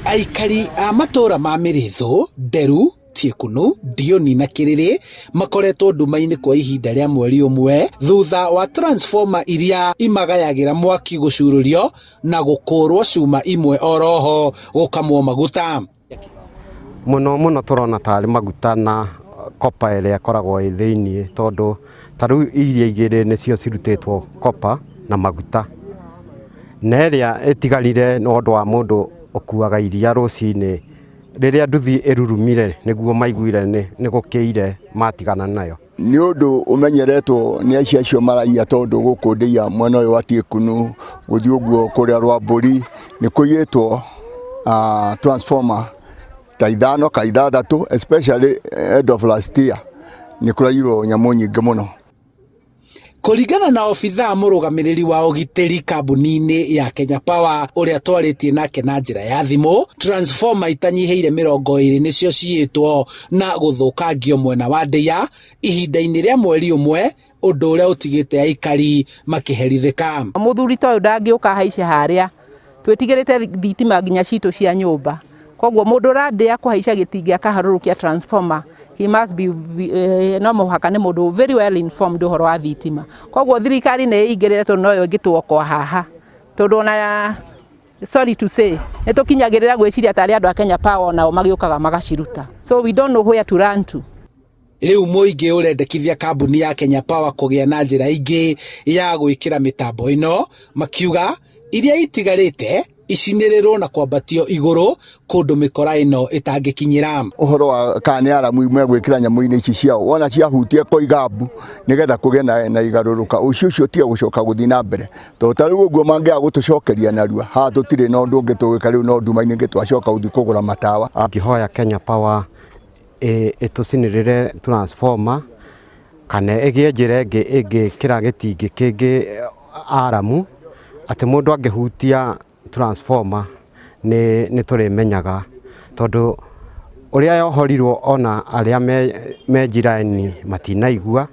Aikari a matũra ma Mĩrĩthũ, Nderu, Tiekunu, Ndiũni na Kĩrĩrĩ makoretwo nduma-inĩ kwa ihinda rĩa mweri ũmwe thutha wa transformer iria imagayagĩra mwaki gũcurũrio na gũkũrwo cuma imwe oroho gũkamwo maguta. Mũno mũno tũrona tarĩ maguta na copper ĩrĩa ĩkoragwo ĩ thĩiniĩ, tondũ ta rĩu iria igĩrĩ nĩcio cirutĩtwo copper na maguta, na ĩrĩa ĩtigarire nĩ ũndũ wa mũndũ ũkuaga iria rũcinĩ, rĩrĩa nduthi ĩrurumire nĩguo maiguire nĩ gũkĩire matigana nayo. Nĩ ũndũ ũmenyeretwo nĩ aici acio maraiya, tondũ gũkũ ndĩia mwena ũyũ wa Tiekunu gũthiĩ ũguo kũrĩa Rwambũri nĩ kũiyĩtwo transformer ta 5 ka 6, especially end of last year nĩ kũraiyirwo nyamũ nyingĩ mũno. Kũringana na obithaa mũrũgamĩrĩri wa ũgitĩri kambuni-inĩ ya Kenya Power ũrĩa twarĩtie nake na njĩra ya thimũ, transformer itanyihĩire 20 nĩcio ciĩtwo na gũthũkangio mwena wa Ndĩa ihinda-inĩ rĩa mweri ũmwe, ũndũ ũrĩa ũtigĩte aikari makĩherithĩka. Mũthuri ta ũyũ ndangĩũka haice harĩa, twĩtigĩrĩte thitima nginya citũ cia nyũmba. Koguo mũndũ ũrandĩa kũhaica gĩtingĩ akaharũrũkia transformer, he must be no mũhaka nĩ mũndũ very well informed ũhoro wa thitima. Koguo thirikari nĩ ĩingĩrĩre, tondũ noyo ĩngĩtwokoa haha, tondũ ona, sorry to say, nĩ tũkinyagĩrĩra gwĩciria tarĩ andũ a Kenya Power nao magĩũkaga magaciruta, so we don't know where to run to. Rĩu mũingĩ ũrendekithia kambuni ya Kenya Power kũgĩa na njĩra ingĩ ya gwĩkĩra mĩtambo ĩno, makiuga iria itigarĩte icinĩrĩrwo na kwambatio igũrũ kũndũ mĩkora ĩno ĩtangĩkinyĩra. Ũhoro wa kana nĩ aramu megwĩkĩra nyamũ-inĩ ici ciao, wona ciahutia kũiga mbu nĩgetha kũgĩe na igarũrũka, ũici ũcio ũtige gũcoka gũthiĩ na mbere, tondũ ta rĩu ũguo mangĩaga gũtũcokeria narua, haha tũtirĩ na ũndũ ũngĩ tũgwĩka rĩu no nduma-inĩ ĩngĩ twacoka gũthiĩ kũgũra matawa. Ngĩhoya Kenya Power ĩtũcinĩrĩre transformer kana ĩgĩe njĩra ĩngĩ ĩngĩkĩra gĩtingĩ kĩngĩ aramu, atĩ mũndũ angĩhutia transformer nĩ tũrĩmenyaga, tondũ ũrĩa yohorirwo ona arĩa me njirani matinaigua.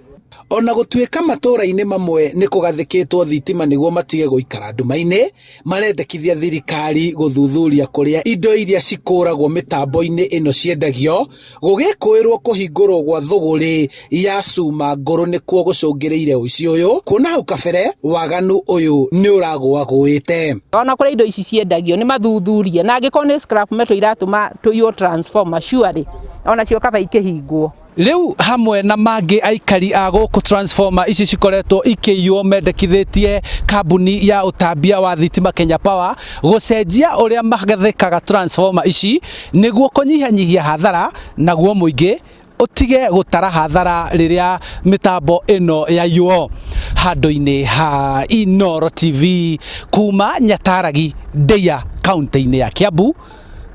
Ona gũtuĩka matũũra-inĩ mamwe nĩ kũgathĩkĩtwo thitima nĩguo matige gũikara nduma-inĩ, marendekithia thirikari gũthuthuria kũrĩa indo iria cikũragwo mĩtambo-inĩ ĩno ciendagio, gũgĩkũĩrwo kũhingũrwo gwa thũgũrĩ ya cuma ngũrũ nĩkuo gũcũngĩrĩire ũici ũyũ, kuona hau kabere waganu ũyũ nĩ ũragũagũĩte. Ona kũrĩa indo ici ciendagio nĩ mathuthurie, na angĩkorwo nĩ scrap metal iratũma tũiywo transformer, surely onacio kaba ikĩhingwo. Rĩu hamwe na mangĩ, aikari a gũkũ transformer ici cikoretwo ikĩiywo mendekithĩtie kambuni ya ũtambia wa thitima Kenya Power gũcenjia ũrĩa magathĩkaga transformer ici nĩguo kũnyihanyihia hathara, naguo mũingĩ ũtige gũtara hathara rĩrĩa mĩtambo ĩno yaiywo. Handũ-inĩ ha Inooro TV kuma Nyataragi, Ndeia, kaunti-inĩ ya Kiambu,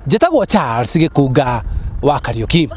njĩtagwo Charles Gĩkunga wa Kariũki.